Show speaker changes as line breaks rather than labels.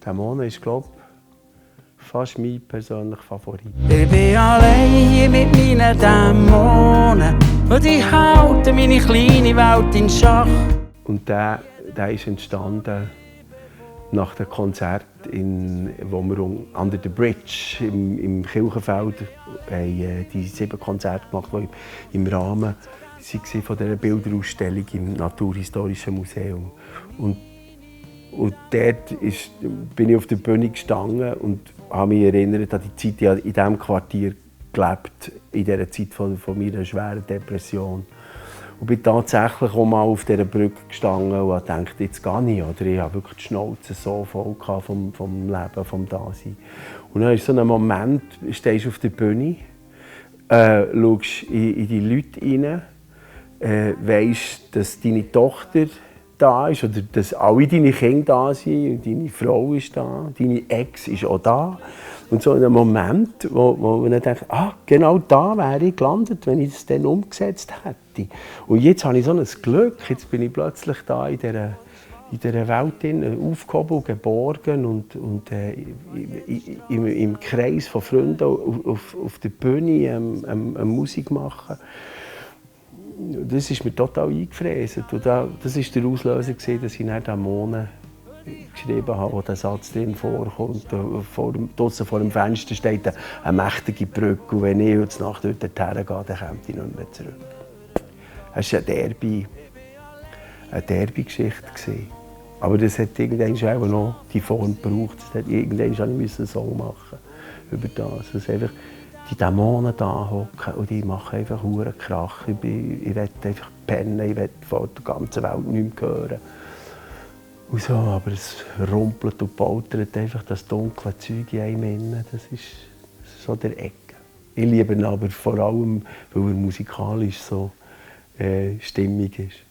Der Mona ist, glaube ich, fast mein persönlicher Favorit.
Ich bin allein hier mit meinen Dämonen und ich halte meine kleine Welt in Schach.
Und der ist entstanden nach dem Konzert, wo wir «Under the Bridge» im Kirchenfeld die 7 Konzerte gemacht haben, die im Rahmen waren von dieser Bilderausstellung im Naturhistorischen Museum. Und dort bin ich auf der Bühne gestanden und habe mich erinnert an die Zeit, ich in diesem Quartier gelebt, in dieser Zeit von meiner schweren Depression. Und bin tatsächlich auch mal auf dieser Brücke gestanden und dachte, jetzt gehe ich. Oder ich hatte wirklich die Schnauze so voll vom Leben, vom Dasein. Und dann ist so ein Moment, stehst du auf der Bühne, schaust in die Leute rein, weisst, dass deine Tochter da ist oder dass alle deine Kinder da sind und deine Frau ist da, deine Ex ist auch da. Und so ein Moment, wo man dann denkt, genau da wäre ich gelandet, wenn ich es dann umgesetzt hätte. Und jetzt habe ich so ein Glück, jetzt bin ich plötzlich da in dieser Welt aufgehoben und geborgen und im Kreis von Freunden auf der Bühne Musik machen. Das ist mir total eingefräst. Und das war der Auslöser, dass ich nach Dämonen geschrieben habe, wo der Satz drin vorkommt. Draussen vor dem Fenster steht eine mächtige Brücke und wenn ich heute Nacht dort hergehe, dann komme ich nicht mehr zurück. Es war eine derbe Geschichte. Aber das hat irgendwann auch noch die Form gebraucht. Irgendwann musste ich einen Song machen über das. Also einfach die Dämonen da hocken und die machen einfach einen Krach. Ich will einfach pennen, ich will von der ganzen Welt nichts mehr hören. Und so, aber es rumpelt und poltert einfach das dunkle Zeug in einem innen. Das ist so der Ecke. Ich liebe ihn aber vor allem, weil er musikalisch so stimmig ist.